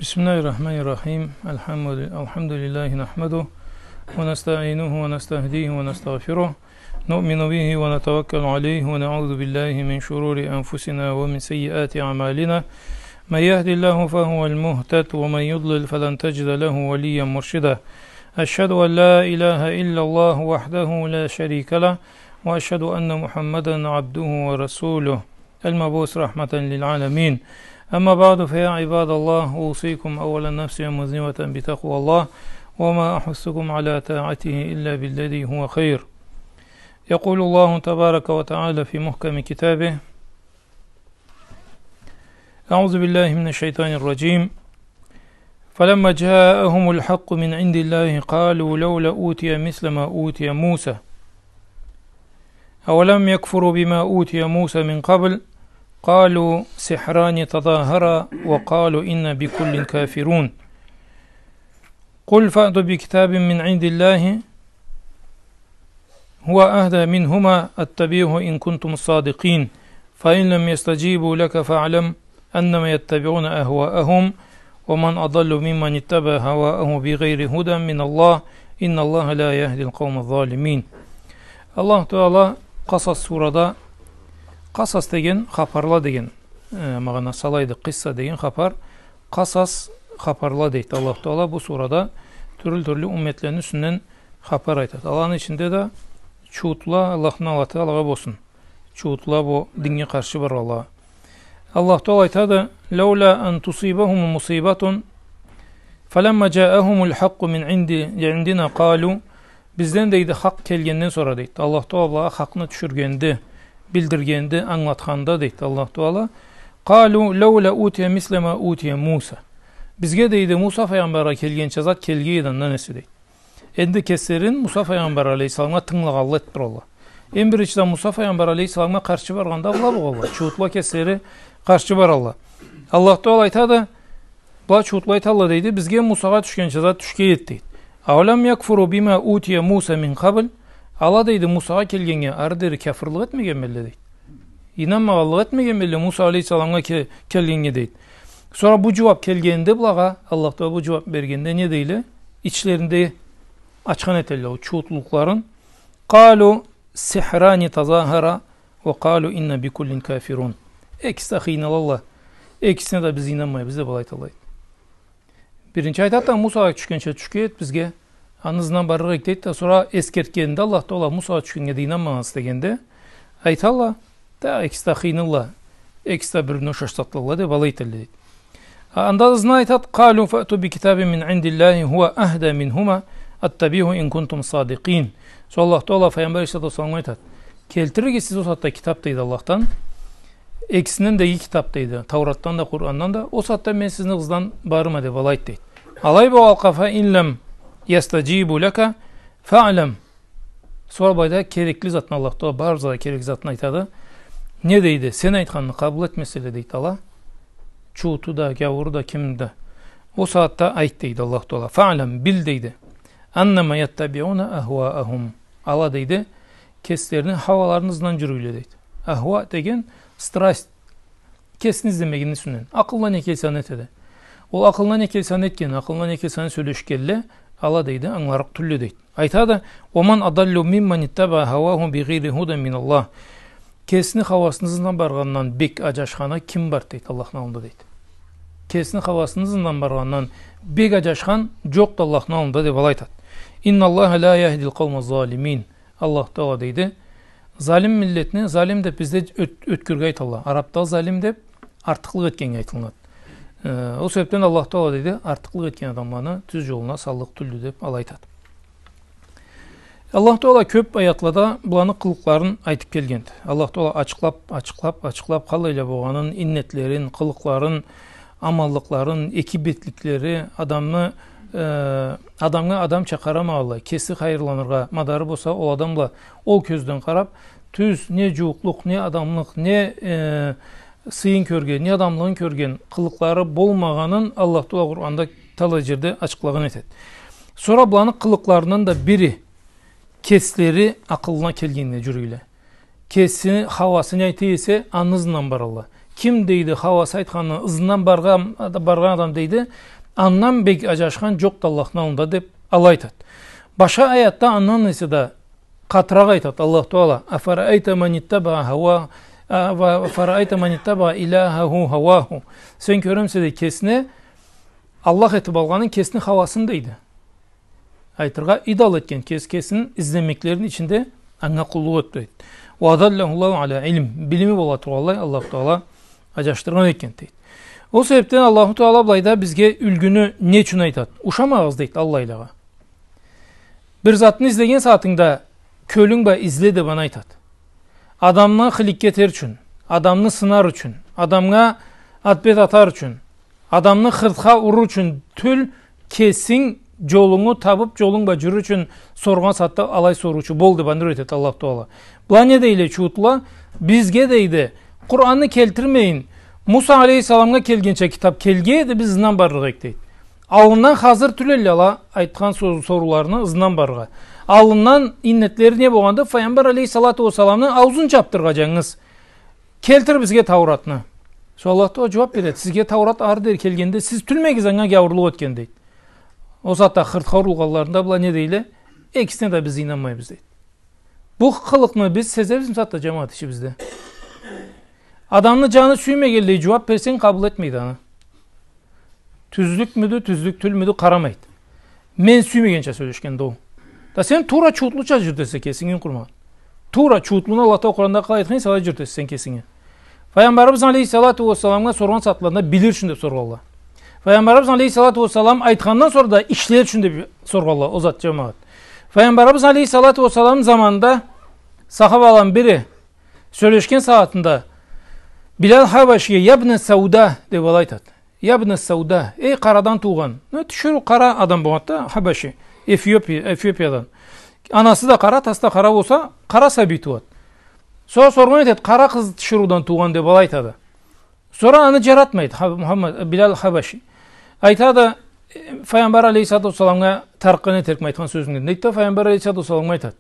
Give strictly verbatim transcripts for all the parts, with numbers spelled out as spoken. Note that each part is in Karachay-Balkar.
بسم الله الرحمن الرحيم. الحمد، الحمد لله نحمده ونستعينه ونستهديه ونستغفره. نؤمن به ونتوكل عليه ونعوذ بالله من شرور أنفسنا ومن سيئات أعمالنا. من يهد الله فهو المهتد ومن يضلل فلن تجد له وليا مرشدا. أشهد أن لا إله إلا الله وحده لا شريك له، وأشهد أن محمدا عبده ورسوله، المبعوث رحمة للعالمين. أما بعد، فيا عباد الله، أوصيكم أولا نفسي مذنبة بتقوى الله، وما أحثكم على طاعته إلا بالذي هو خير. يقول الله تبارك وتعالى في محكم كتابه: أعوذ بالله من الشيطان الرجيم. فلما جاءهم الحق من عند الله قالوا لولا أوتي مثل ما أوتي موسى أولم يكفروا بما أوتي موسى من قبل قالوا سحران تظاهرا وقالوا إنا بكل كافرون. قل فأتوا بكتاب من عند الله هو أهدى منهما أتبعه إن كنتم صادقين. فإن لم يستجيبوا لك فاعلم أنما يتبعون أهواءهم ومن أضل ممن اتبع هواءه بغير هدى من الله إن الله لا يهدي القوم الظالمين. Аллаху Таала Къасас сурада, къасас деген хапарла деген, э, магъанасы алайды, къисса деген хапар, къасас хапарла дейди. Аллаху Таала бу сурада тюрлю-тюрлю умметлени юсюнден хапар айтады. Аланы ичинде да чуутла, Аллахны налаты алагъа болсун, чуутла бу динге къаршы баргъанла. Аллаху Таала айтады: لولا أن تصيبهم مصيبة فلما جاءهم الحق من عند، عندنا قالوا. Бизден, дейди, хакъ келгенден сора, дейди, Аллаху Таала булагъа хакъны тюшюргенде, билдиргенде, ангылатханда, дейди Аллаху Таала, قالوا لولا أوتي مثل ما أوتي موسى. Бизге, дейди, Муса файгъамбаргъа келгенча зат келгей эди андан эсе, дейди. Энди кеслерин Муса файгъамбар алейхиссаламгъа тынгылагъанла этип туралла. Эм биринчиден, Муса файгъамбар алейхиссаламгъа къаршы баргъанда была болгъанла, чуутла кеслери къаршы баралла. Аллаху Таала айтады, была чуутла айталла, дейди, бизге Мусагъа тюшгенча зат тюшгей эди, дейди. أولم يكفروا بما أوتي موسى من قبل. Ала, дейди, Мусагъа келгеннге ары дери кяфырлыкъ этмегенмелле, дейди. Ийнанмагъанлыкъ этмегенмелле Муса алейхиссаламгъа ке-, келгеннге, дейди. Сора бу джууап келгенде булагъа, Аллаху Таала бу джууап бергенде не дейле? Ичлеринде ачхан этелле ол чууутлукъларын. قالوا سحران تظاهرا وقالوا إنا بكل كافرون. Экиси да хыйналалла. Экисине да биз ийнанмайбыз деб алай айталла. Биринчи айтады да, Мусагъа тюшгенча тюшгей эди бизге, аны ызындан барырыкъ эдик дейди да, сора эсгертгенде Аллаху Таала, Мусагъа тюшгеннге да ийнанмагъансыз дегенде, айталла да, экиси да хыйнылла, экиси да бир-бирине ушаш затладыла деб алай айталла дейди. А анда ызына айтады: قالوا فأتوا بكتاب من عند الله هو أهدى منهما أتبعه إن كنتم صادقين. Сора Аллаху Таала файгъамбар алейхиссалату уассаламгъа айтады: келтиригиз сиз ол сагъатда китаб, дейди, Аллахдан. Экисинден да иги китаб, дейди. Тауратдан да, Къурандан да. Ол сагъатда мен сизни ызыгъыздан барырма деб алайды, дейди. Алай болгъанлыкъгъа, فإن لم يستجيبوا لك فاعلم. Сора былайда керекли затын Аллаху Таала, барыбызгъа да керекли затын айтады. Не дейди? Сен айтханны къабыл этмеселе, дейди, ала. Чууту да, гяууру да, ким да. Ол сагъатда айт, дейди Аллаху Таала. فاعلم, бил, дейди. أنما يتبعون أهواءهم. Ала, дейди, кеслерини хауаларыны ызындан джюрюйле, дейди. Ахуа деген страсть. Кесини излемегини юсюнден. Акъылына не келсе, аны этеди. Ол акъылына не келсе, аны этген, акъылына не келсе, аны сёлешгенле, ала, дейди, ангыларыкъ тюлле, дейди. Айтады: ومن أضل ممن اتبع هواه بغير هدى من الله. Кесини хауасыны ызындан баргъандан бек аджашханы ким бар, дейди, Аллахны аллында, дейди. Кесини хауасыны ызындан баргъандан бек аджашхан джокъду Аллахны аллында, деб алай айтады. إن الله لا يهدي القوم الظالمين. Аллаху Таала, дейди, залим миллетни, залим деб бизде ёт-, ёткюрге айталла. Арабда залим деб артыкълыкъ этгеннге айтылынады. Э, ол себебден Аллаху Таала, дейди, артыкълыкъ этген адамланы тюз джолуна саллыкъ тюлдю деб алай айтады. Аллаху Таала кёб аятлада буланы къылыкъларын айтыб келгенди. Аллаху Таала ачыкълаб, ачыкълаб, ачыкълаб, къалайла болгъанын, иннетлерин, къылыкъларын, аманлыкъларын, эки бетликлери, адамны, э, адамгъа адамча къарамагъанлай, кеси хайырланыргъа мадары болса, ол адам бла ол кёзден къараб, тюз, не джууукълукъ, не адамлыкъ, не, э, сыйын кёрген, не адамлыгъын кёрген къылыкълары болмагъанын Аллаху Таала Къуранда талай джерде ачыкълагъан этеди. Сора буланы къылыкъларындан да бири, кеслери акъылына келгенине джюрюйле. Кеси хауасы не айта эсе, аны ызындан баралла. Ким, дейди, хауасы айтханны ызындан баргъан, баргъан адам, дейди, андан бек аджашхан джокъду Аллахны аллында, деб, алай айтад. Башха аятда андан эсе да къатыракъ айтад Аллаху Таала: «Афараайта ман иттабаа хава-, а, ва афараайта ман иттабаа иляхаху хаваху». Сен кёремисе, дейди, кесине Аллах этиб алгъанын, кесини хауасын, дейди. Айтыргъа, идол этген, кес-, кесини излемеклерини ичинде анга къуллукъ этиб, дейди. «Ва адаллахуллаху аля илм». Билими бола тургъанлай Аллаху Таала аджашдыргъан экен, дейди. Ол себебден Аллаху Таала былайда бизге юлгюню не ючюн айтад? Ушамагъыз, дейди, аллайлагъа. Бир затны излеген сагъатынгда кёлюнг бла изле, деб, аны айтад. Адамны хыликке этер ючюн, адамны сынар ючюн, адамгъа атбет атар ючюн, адамны хыртха уруур ючюн тюл, кесинг джолунгу табыб, джолунг бла джюрюр ючюн соргъан сагъатда алай соруучу бол, деб, аны юретед Аллаху Таала. Была не дейле чуутла? Бизге, дейди, Къуранны келтирмейин, Муса алейхиссаламгъа келгенча китаб келгей эди, биз ызындан барырыкъ эдик, дейди. Аллындан хазыр тюл элле ала айтхан сор-, сорууларыны ызындан барыргъа. Аллындан иннетлери не болгъанды? Файгъамбар алейхиссалату уассаламны аузун джабдыргъа джангыз. Келтир бизге Тауратны. Сора Аллах Таала джууаб береди: сизге Таурат ары дери келгенде, сиз тюлмегиз анга гяуурлукъ этген, дейди. Ол сагъатда хыртха урулгъанларында была не дейле? Экисине да биз ийнанмайбыз, дейди. Бу къылыкъны биз сезебизми сагъатда, джамагъат, ичибизде? Адамны джаны сюймегенлей джууаб берсенг, къабыл этмейди аны. Тюзлюкмюдю, тюзлюк тюлмюдю, къарамайды. Мен сюймегенча сёлешгенди ол. Да сен туура чууутлуча джюрютесе кесинги, къурман. Туура чууутлуну Аллах Таала Къуранда къалай айтхан эсе, алай джюрютесе сен кесинги. Файгъамбарыбыз алейхиссалату уассаламгъа соргъан сагъатларында билир ючюн деб соргъанла. Файгъамбарыбыз алейхиссалату уассалам айтхандан сора да ишлер ючюн деб соргъанла ол зат, джамагъат. Файгъамбарыбыз алейхиссалату уассалам заманында сахабаланы бири сёлешген сагъатында Билал Хабашиге: «Ябна Сауда», — деб алай айтад. «Ябна Сауда, эй къарадан туугъан». Ну, тиширыу къара адам болгъанды да, Хабаши, Эфиопия, Эфиопиядан. Анасы да къара, атасы да къара болса, къара сабий тууад. Сора соргъан этед: «Къара къыз тиширыудан туугъан», — деб алай айтады. Сора аны джаратмайды Ха-, Мухаммад, Билал Хабаши. Айтады, э, Файгъамбар алейхиссалату уассаламгъа тарыкъгъан этерикме айтхан сёзюнгден. Дейди да, Файгъамбар алейхиссалату уассаламгъа айтады: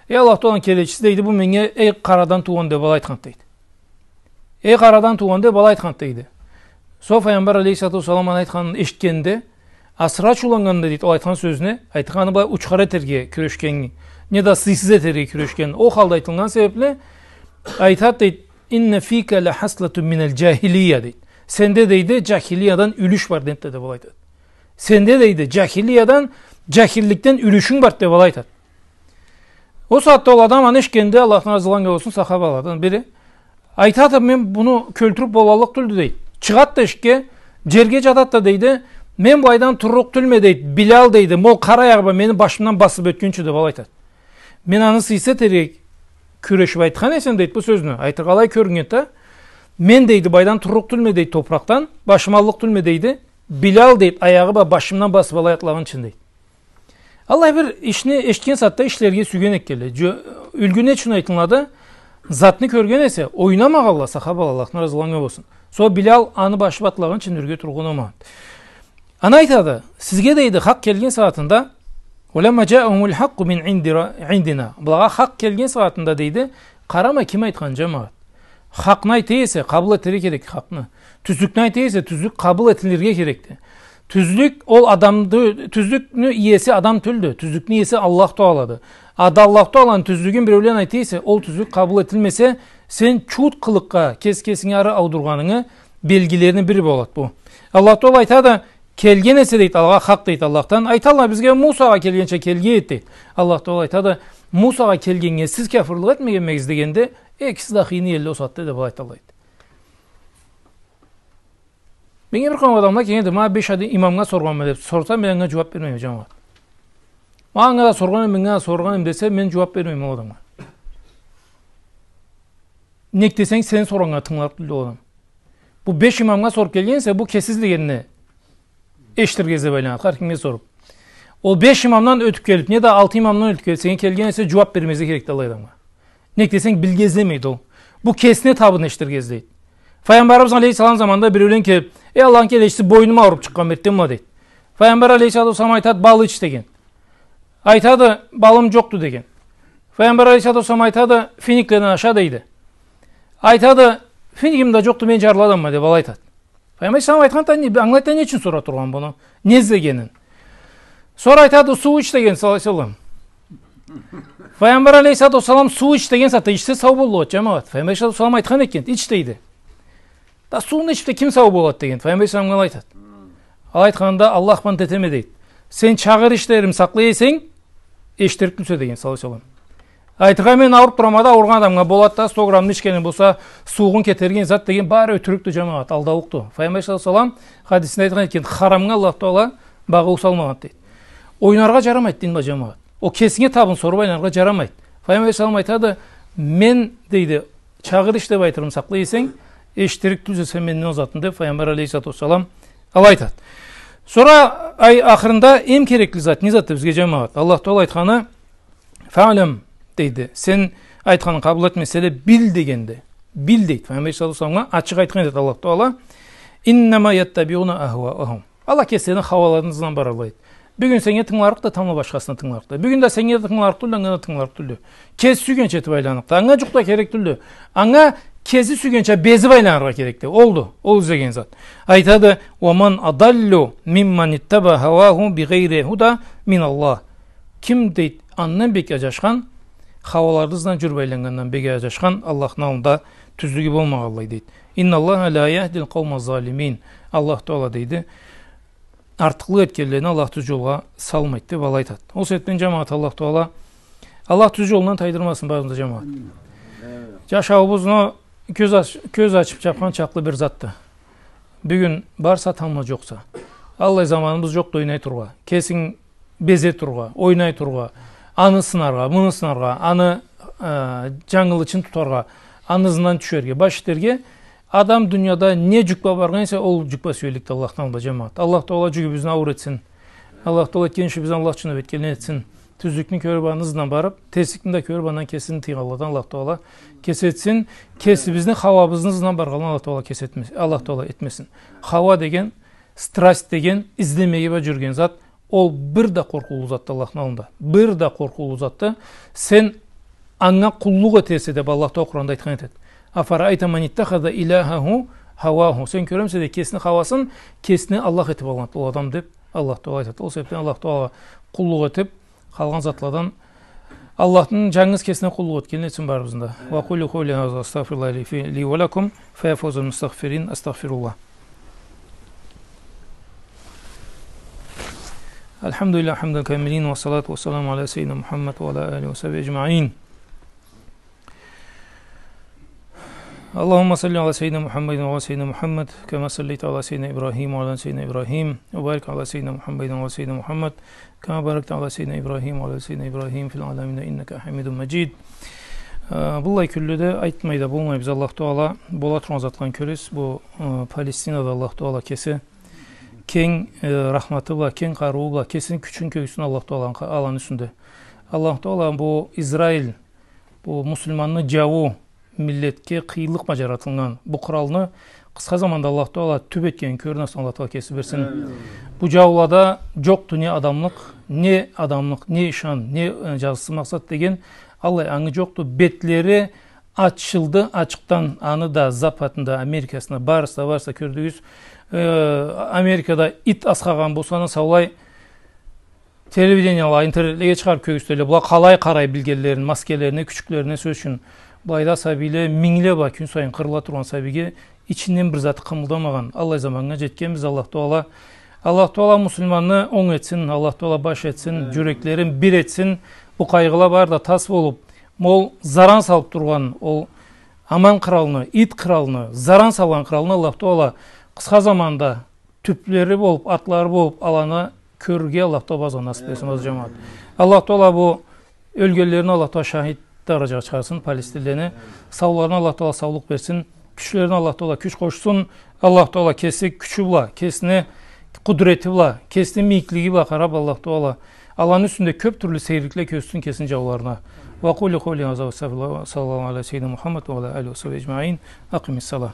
«Эй Аллах Тааланы келечиси, — дейди, — бу меннге эй къарадан туугъан деб алай айтханды», — дейди. «Эй къарадан туугъан деб алай айтханды», — дейди. Сора Файгъамбар алейхиссалату уассалам аны айтханын эшитгенде, асыры ачыуланнганды, дейди, ол айтхан сёзюне, айтханы былай учхар этерге кюрешгенни, неда сыйсыз этерге кюрешгенни, ол халда айтылгъан себебли, айтад, дейди: «Инна фика ла хаслатун миналь джахилия», — дейди. «Сенде, — дейди, — джахилиядан юлюш бар», — дейди, деб алай айтад. «Сенде, — дейди, — джахилиядан, джахилликден юлюшюнг бар», — деб алай айтад. Ол сагъатда ол адам аны эшитгенде, Аллахдан разы болгъан болсун, сахабалардан бири, айтады: «Мен муну кёлтюрюб болаллыкъ тюлдю», — дейди. Чыгъад да эшикге, джерге джатад да, дейди: «Мен былайдан турлукъ тюлме, — дейди, — Билал, — дейди, — ма ол къара аягъы бла мени башымдан басыб ётгюнчю», — деб алай айтад. «Мен аны сыйсыз этерге кюрешиб айтхан эсем, — дейди, — бу сёзню айтыргъа алай кёрюннген да, — мен, — дейди, — былайдан турлукъ тюлме, — дейди, — топуракъдан, башым аллыкъ тюлме, — дейди, — Билал, — дейди, — аягъы бла башымдан басыб алай атлагъынчы», — дейди. Аллай бир ишни эшитген сагъатда ишлерге сюйген экенле. Джо-, юлгю не ючюн айтылады? Затны кёрген эсе, ойнамагъанла сахабала, Аллахдан разы болгъан болсун. Сора Билал аны башыб атлагъынчы юрге тургъан болмагъан. Аны айтады, сизге, дейди, хакъ келген сагъатында, «Уа ламма джаахумуль хакъкъу мин индира-, индина». Булагъа хакъ келген сагъатында, дейди, къарама ким айтхан, джамагъат. Хакъны айта эсе, къабыл этерге керек хакъны. Тюзлюкню айта эсе, тюзлюк къабыл этилирге керекди. Тюзлюк ол адамды, тюзлюкню иеси адам тюлдю. Тюзлюкню иеси Аллах Таалады. Ада Аллах Тааланы тюзлюгюн биреулен айта эсе, ол тюзлюк къабыл этилмесе, сен чуут къылыкъгъа кес-кесинги ары аудургъанынгы белгилерини бири болад бу. Аллах Таала айтады, келген эсе, дейди, алагъа хакъ, дейди, Аллахдан. Айталла, бизге Мусагъа келгенча келгей эди, дейди. Аллах Таала айтады, Мусагъа келгеннге сиз кяфырлыкъ этмегенмегиз дегенде, экиси да хыйны элле ол сагъатда, деб алай айталла, дейди. Меннге бир къауум адамла келгенди, ма беш ады имамгъа соргъанма деб сорса, мен анга джууаб бермейме, джамагъат. Ма анга да соргъаным, мынга да соргъаным десе, мен джууаб бермейме ол адамгъа. Нек десенг, сен соргъаннга тынгылаб билди ол адам. Бу беш имамгъа соруб келген эсе, бу кеси излегенни эшитирге излеб айланады, хар кимге соруб. Ол беш имамдан ётюб келиб, неда алты имамдан ётюб келиб, сеннге келген эсе, джууаб бермезге керекди аллай адамгъа. Нек десенг, билирге излемейди ол. Бу кесине табын эшитирге излейди. Файгъамбарыбыз алейхиссалам заманында биреулен келиб, «Эй, Аллахны келечиси, бойнум ауруб чыкъгъан, эртден бла», — дейди. Файгъамбар алейхиссалату уассалам айтады, «Бал ич», — деген. Айтады, «Балым джокъду», — деген. Файгъамбар алейхиссалату уассалам айтады, «Финикледен аша», — дейди. Айтады, фингим да джокъду, мен джарлы адамма, деб алай айтад. Файгъамбар алейхиссалам айтханды, не, ангылайды, не ючюн сора тургъан муну? Не излегенин? Сора айтады, суу ич деген, саллаллаху алейхи ва саллам. Файгъамбар алейхиссалату вассалам суу ич деген затда ичсе сау боллукъ эди, джамагъат. Файгъамбар алейхиссалату вассалам айтхан экен, ич дейди. Да сууну ичиб да ким сау болад деген. Файгъамбар алейхиссалам алай айтады. Алай айтханда, Аллах бла ант этеме дейди. Сен чагъыр ишлерими сакълай эсенг, эшитирик тюлсе деген, саллаллаху алейхи ва саллам. Айтыргъа, мен ауруб турама да, ауругъан адамгъа болад да, сто граммны ичгени болса, суугъун кетерген зат деген бары ётюрюкдю, джамагъат, алдаулукъду. Файгъамбар саллаллаху алейхи ва саллам хадисинде айтхан экен, харамгъа Аллах Тагъала багъыу салмагъанды дейди. Ойнаргъа джарамайды дин бла, джамагъат. Ол кесинге табын соруп айланыргъа джарамайды. Файгъамбар саллаллаху алейхи ва саллам айтады, мен, дейди, чагъыр иш деб айтырымы сакълай эсенг, эшитирик тюлсе сен менден ол затны деб, Файгъамбар алейхиссалату вассалам алай айтады. Сора, ай, ахырында эм керекли зат, не затды бизге, джамагъат? Аллах Тагъала айтханы, «Фаълам», дейди. Сен айтханын къабыл этмесе да, бил дегенди. Бил, дейди. Файгъамбар саллаллаху алейхи ва салламгъа ачыкъ айтхан эди Аллах Тагъала. «Иннама яттабиъуна ахуаахум». Ала кеслерини хауаларыны ызындан баралла, дейди. Бюгюн сеннге тынгыларыкъ да, тамбла башхасына тынгыларыкъ да. Бюгюн да сеннге да тынгыларыкъ тюлдю, анга да тынгыларыкъ тюлдю. Кеси сюйгенча этип айланыкъды. Анга джукъ да керек тюлдю. Анга кеси сюйгенча безип айланыргъа керекди. Олду. Ол излеген зат. Айтады, «Уа ман адаллу мимман иттаба хауаху бигъайри худа мин Аллах». Ким, дейди, андан бек аджашхан, хауаларыны ызындан джюрюп айланнгандан бек аджашхан, Аллахны аллында тюзлюгю болмагъанлай, дейди. «Инна Аллаха ла яхдил къаума залимин». Аллах Тагъала, дейди, артыкълыкъ этгенлени Аллах тюз джолгъа салмайды, деб алай айтады. Ол себебден, джамагъат, Аллах Тагъала, Аллах тюз джолундан тайдырмасын барыбызны да, джамагъат. Джашауубузну кёз ач-, кёз ачып джабхан чакълы бир затды. Бюгюн барса, тамбла джокъса. Аллай заманыбыз джокъду ойнай турургъа. Кесин безе турургъа, ойнай турургъа, аны сынаргъа, муну сынаргъа, аны, э, джангылычын тутаргъа, аны ызындан тюшерге, баш итерге. Адам дунияда не джюк бла баргъан эсе, ол джюк бла сюелликди Аллахны аллында, джамагъат. Аллах Тагъала джюгюбюзню ауур этсин. Аллах Тагъала этген ишибизни Аллах ючюн эб этгенлей этсин. Тюзлюкню кёрюп, аны ызындан барып, терсликни да кёрюп, андан кесин тыйгъанладан Аллах Тагъала кеси этсин. Кесибизни хауабызны ызындан баргъанладан Аллах Тагъала кеси этмес-, Аллах Тагъала этмесин. Хауа деген, страсть деген, излемеге бла джюрюген зат, ол бир да къоркъуулу затды Аллахны аллында. Бир да къоркъуулу затды. Сен анга къуллукъ этерсе деб Аллах Тагъала Къуранда айтхан этеди. «Афараайта ман иттахаза илахаху хауаху». Сен кёремисе да кесини хауасын кесине Аллах этип алгъан ол адам, деб Аллах Тагъала айтады. Ол себебден Аллах Тагъалагъа къуллукъ этип, къалгъан затладан Аллахны джангыз кесине къуллукъ этгенлей этсин барыбызны да. وأقول قولي هذا وأستغفر الله لي في-، لي ولكم، فيا فوز المستغفرين، أستغفر الله. الحمد لله حمد الكاملين، والصلاة والسلام على سيدنا محمد وعلى آله وصحبه أجمعين. اللهم صل على سيدنا محمد وعلى سيدنا محمد، كما صليت على سيدنا إبراهيم وعلى سيدنا إبراهيم، وبارك على سيدنا محمد وعلى سيدنا محمد، كما باركت على سيدنا إبراهيم وعلى سيدنا إبراهيم في العالمين إنك حميد مجيد. Э, быллай кюнледе айтмай да болмайбыз, Аллах Тагъала бола тургъан затланы кёребиз. Бу, э, Палестинада Аллах Тагъала кеси кенг, э, рахматы бла, кенг къарыуу бла, кесини кючюн кёргюзсюн Аллах Тагъаланы къа-, аланы юсюнде. Аллах Тагъала бу Израиль, бу муслиманны джауу, миллетге къыйынлыкъ бла джаратылгъан бу къралны къысха заманда Аллах Тагъала тюб этгенин кёрюрге Аллах Тагъала кеси берсин. Амин. Бу джаулада джокъду не адамлыкъ, не адамлыкъ, не ишан, не, э, джазыкъсыз макъсат деген, аллай ангы джокъду. Бетлери ачылды ачыкъдан, аны да, Западны да, Америкасыны да, барысы да, барысы да кёрдюгюз. Э, Америкада ит асхагъан болса, аны саулай телевидениялада, интернетлеге чыгъарып кёргюзтелле. Была къалай къарай билгенлерин, маскелерине, кючюклерине, сёз ючюн. Былайда сабийле мингле бла кюн сайын къырыла тургъан сабийге ичинден бир заты къымылдамагъан. Аллай заманнга джетгенбиз, Аллах Тагъала. Аллах Тагъала муслиманны онг этсин, Аллах Тагъала баш этсин, джюреклерин бир этсин. Бу къайгъыла бары да тас болуп, ол заран салып тургъан, ол аман къралны, ит къралны, заран салгъан къралны Аллах Тагъала къысха заманда тюплери болуп, атлары болуп, аланы кёрюрге Аллах Тагъала барыбызгъа насып этсин, азиз джамагъат. Аллах Тагъала бу ёлгенлерин Аллах Тагъала шахид даражагъа чыгъарсын, палестинлени. Сауларына Аллах Тагъала саулукъ берсин, кючлерине Аллах Тагъала кюч къошсун. Аллах Тагъала кеси кючю бла, кесини къудрети бла, кесини мийиклиги бла къарап, Аллах Тагъала аланы юсюнде кёп тюрлю сейирликле кёргюзсюн кесини джауларына. وأقول قولي هذا وأستغفر الله، وصلى الله على سيدنا محمد وعلى آله وصحبه أجمعين. أقم الصلاة.